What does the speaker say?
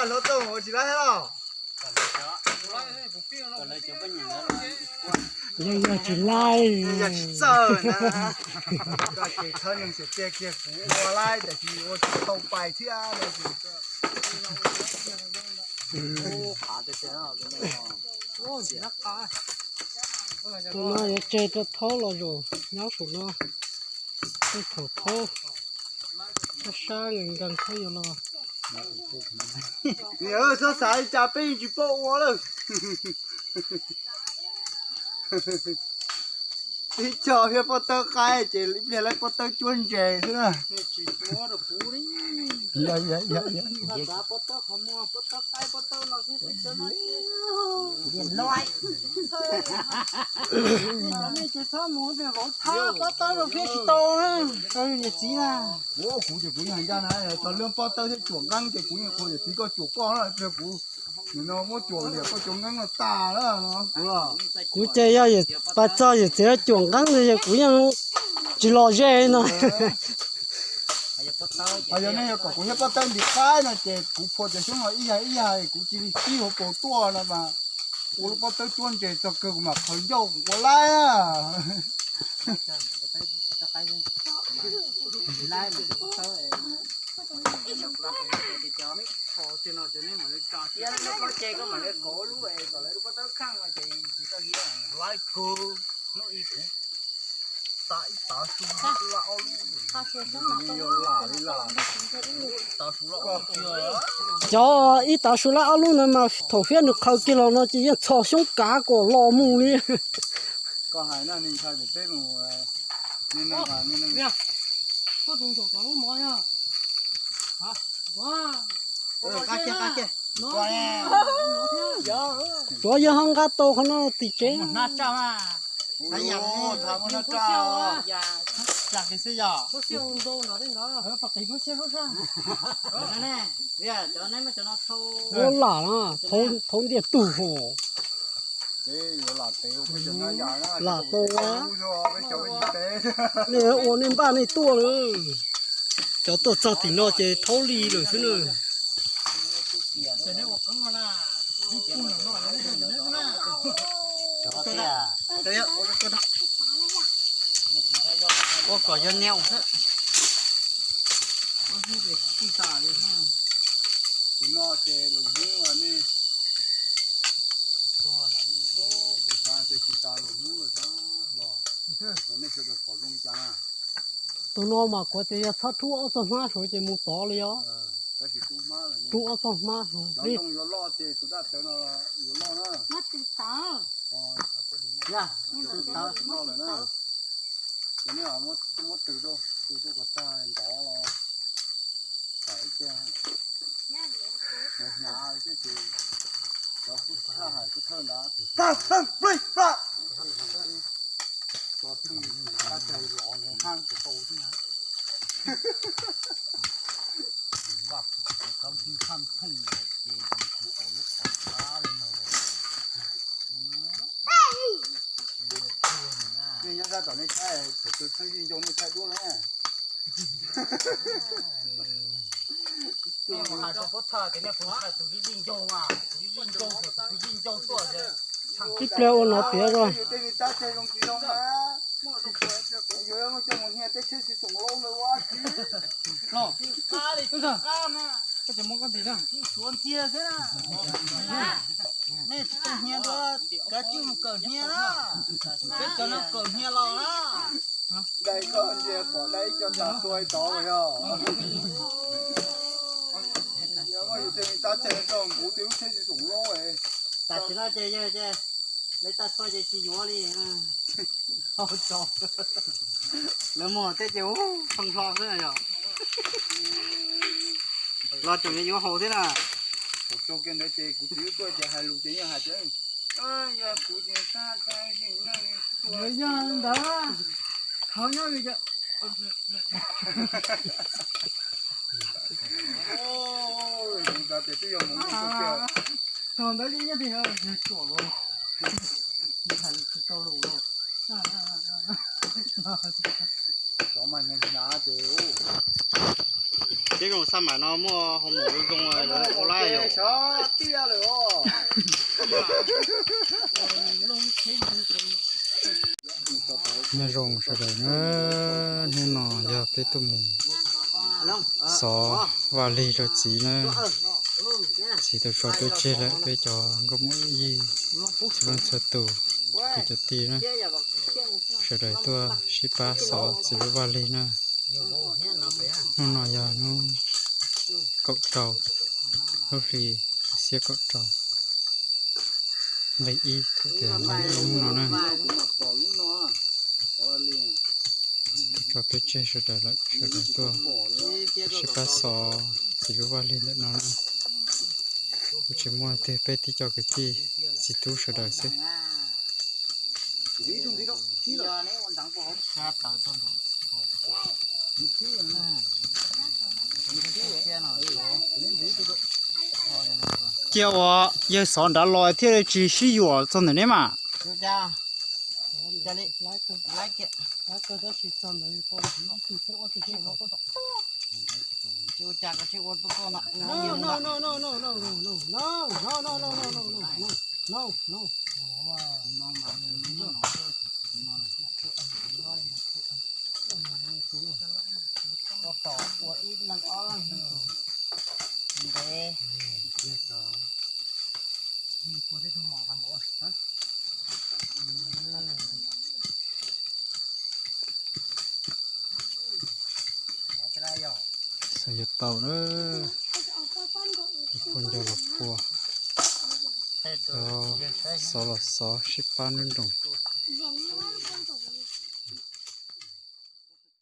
Hluav taug ua tsis laib los? Yog, yog tsis laib. Yog tsis txawj na. Koj ces thawb neeg xwm tiag kiag kuv ua laib tab sis ua tsis tau pais thiab no. Tus no yuav tseg rau thaub los zaum nyob saum no. Tej thaum thaub sab sab nkees nkees thaub yuav los. Niam, txhob xav li cas, peb yeej tsis paub ua lawm. Tib co thiab pob tawb qaib ces ib pliag lawv pob tawb cuab ntses xwb na. Pob tawb rau peb tsis tau na, niam txiv na. Kuv ces kuv yeej hais ncaj na, txog lub pob tawb thiab cuam nqeeb ces kuv yeej qhuas yawm txiv koj cuam koj na, ib pliag kuv nim no muab cuam liam koj cov nqeeb no tas lawm no. Kuv ces yog pais txog yawm txiv cuam nqeeb no kuv yeej tsis los ze no. Ho yog nej yuav kom kuv thiab pob tawb ntim qaib no ces kuv phua cov xyoob no ib yam ib yam, kuv cia li pib hauv paus tuaj no mas ua lub pob tawb cuab ntses txog kawg kuv mam qhawv ncauj kuv ua laib na. Laib kawg. Cov ib tav su laj ob lub no mas thaum fiab nws qhaws kiag los no ces yeej txhos xyoob kav kom los mus li. Tsuav yog ho nqa tau qhov no tim tsev. Ua lam na, thaum ntiag tug hos. Lam tau, nej ua nej npaj nej tuaj lawm. Cov tuaj txog tim no ces thaub li lawm xwb na. Ua kom yog neu xwb. Tus no ces los hnub nej, tus no ces kuv tas los hnub lawm xwb los, nej sawv daws pom zoo li cas na? Tus no mas kuv tias yog txhob rub ob txoj hnab saud ces mus tod li os. Rub ob txoj hnab saud. Cov ntoo yuav loj ces tus daj tawv no yuav loj na. Tus tawv, tus tawv loj lawm na. Ces nej muab tw rau, tw rau kom tag ntov los, tawm ib ce, hnyav hnyav thiab ces cov thaj hais pub thawj ntawd, tag thawj plig plag. Cov thwj tab cai los nws haj tsis tau thiab na. Npaj tau tib thaj theej ces tsis pom lub qhov thab li no. Nej nyob sab tom nej saib, thaum twg txheeb zij ncaug nej thaij duab na. Tus tus zij ncaug mas, tus zij ncaug tuaj. Ib pliag ua no piav os. Yus tej me tab cai zoo tsis zoo na. Yus yuav coj mus hnia teb tsheb tsis xoom laub ua tsi. Koj tsis muab koj ntxiv na. Suav ntxiag xwb na. Nej tsis tau hnia dua, kav tsij mus kawm hnia na. Peb cov no kawm hnia los na. Dai koj ntsia pom dai ib co tas tua tod yog. Yog yus tej me tab cai rau nkuv tej lub tsheb tsis xoom laub. Tam sim no ces yog ces lawv tag txhua ces tsis yuav li. Lawv muag tej ces ub, pheej hlo xwb yog. Los tseem yuav haus thiab na. Thaum tso kiag ntawd ces kuv txiv wb tuaj ces hais lus ces yeej hais tias, yog kuv ces sab tag zim neej li. Yog ntawd, khawv nyob li. Kuv xav tias twb yog mus kiag. Ntawd yeej nyob tiag, yog tsuam los hais tsis tau lus los. Teb zoo xab mam no muaj hoo mus zoo zoo lawv ua laj yom. Nyob zoo sawv daws na, hnub no yog peb tuaj mus xov vaj lig rau txiv na. Txiv tau tso peb tseg lawm, peb cov nkauj muam yij txhua leej txhua tus, kwv cov tij na, sawv daws tuaj sib pab xov txiv lub vaj lig na. Hnub no yog hnub kaum rau lub hli xiab kaum rau, nqe ib, thaum tias nqe ib hnub no na. Tso peb tseg sawv daws lawm, sawv daws tuaj sib pab xov txiv lub vaj lig ntawm no na. Kuj tsis muaj leej twg, peb tib co kwv tij txiv tub sawv daws xwb. Cia uas yawg xov nrad los thiaj li tsis sib yuam txog ntawm neb mas. Tom ua ib leeg ob leeg ntev. Xav yuav tau na, pua nco los pua, xov los xov, sib pab nruab nroos.